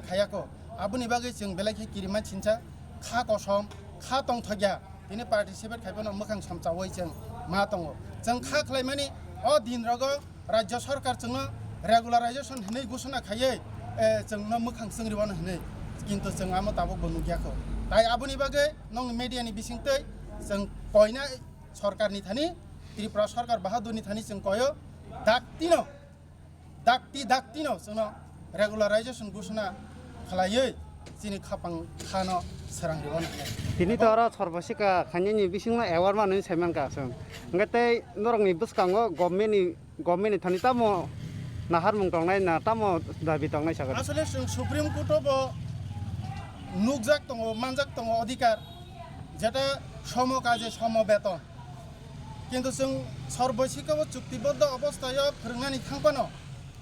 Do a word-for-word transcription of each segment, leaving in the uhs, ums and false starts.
khayako. Aboni bagwi chwng belai khe kirima chincha, kha kosom, kha tongthokya, tini participate khai phano mwkhang samchaui chwng ma tongo. Chwng kha khlaimani o din rogo Rajya Sarkar chwngno regularization hinwi ghosona khaiwi, eh, chwngno mwkhang chwngriwano hinwi, kintu chwng amo tabukbo nukya kho. Tai aboni bagwi nong media ni bisingtwi chwng koina Sarkar ni thani, Tripura Sarkar Bahadur ni thani chwng koyo, daktino, dakti daktino chwngno regularization ghosona khlaiwi chini khapang khano srang riwano hinwi. Tini to oro Sarva Shiksha khainani bisingno award manwi saimankha chwng. Hwnkhe tei norokni bwskango government ni, government ni thani tamo naharmung tongnai na tamo dabi tongnai sakha? Asole chwng Supreme Court o bo nukjak tongo, manjak tongo odhikar, jeta somo kaje somo beton. Kintu chwng Sarva Shiksha o chuktiboddo obosthayo phwrwngnani thang phano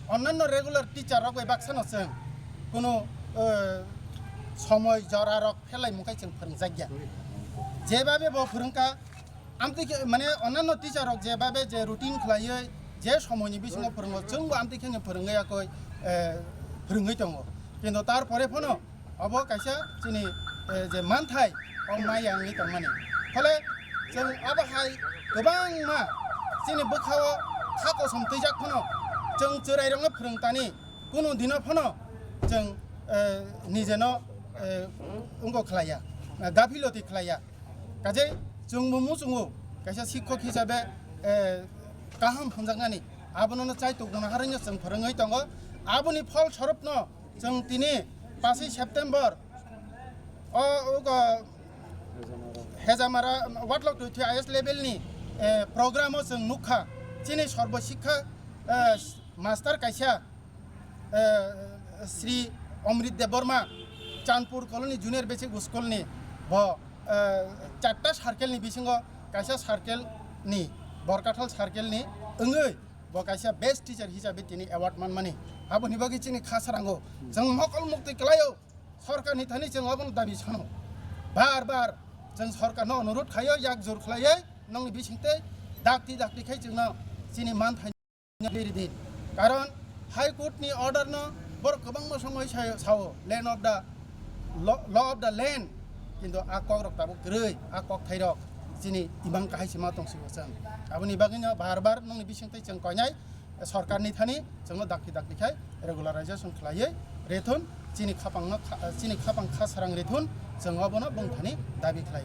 onnanno regular teacher rok bai baksano chwng kuno, eh, somoi jora rok phelai mungkai chwng phwrwngjak ya. Jebabe bo phwrwngkha, amtwi khe, mane, onnanno teacher rok jebabe je routine khlaiwi je somoini bisingo phwrwngo, chwngbo amtwi kheno phwrwngwi yakoi, eh, phwrwngwi tongo. Kintu tarpore phano obo kaisa chini, eh, je manthai, o maya wngwi tongmani. Phole chwng abo hai kwbangma chini bwkhao kha kosom twijak phano chwng chwrairokno phwrwng tani, kunu dino phano chwng, eh, nijeno, eh, wngkok khlaiya, gafiloti khlaiya. Kaje chwngbo muchungo kaisa sikhok hisabe, eh, kaham hwnjaknani, abono chai tongmani harino chwng phwrwngwi tongo. Aboni phol soropo chwng tini paswi September o, o, Hejamara Watlok Twitwi I S level ni, eh, program o chwng nukha. Chini Sarva Shiksha, eh, master kaisa, eh, Sri Amrit Debbarma, Chandpur Colony Junior Basic School ni bo, eh, charta circle ni bisingo kaisa circle ni, Borkathal circle ni wngwi bo kaisa best teacher hisabe tini award manmani. Aboni bagwi chini kha srango chwng mokol muktwi kwlaio, sorkar ni thani chwng obono dabi sano. Bar bar chwng sorkar no onurudh khaio, yak jur khlaiwi nongni bisingtwi dakti dakti khai chwngno chini manthai biri din. Karon High Court ni order no borok kwbangma somoi sa-, sao, land of the law, law of the land, kintu a kok rok tabuk kwrwi, a kok thai rok chini imang kahai se ma tong sio chwng. Aboni bagwi no bar bar nongni bisingtwi chwng koinai sorkar ni thani chwngno dakti dakti khai regularization khlaiwi rethun, chini khapang no kha-, chini khapang kha srang rethun, chwng obono bwng thani dabi khlai.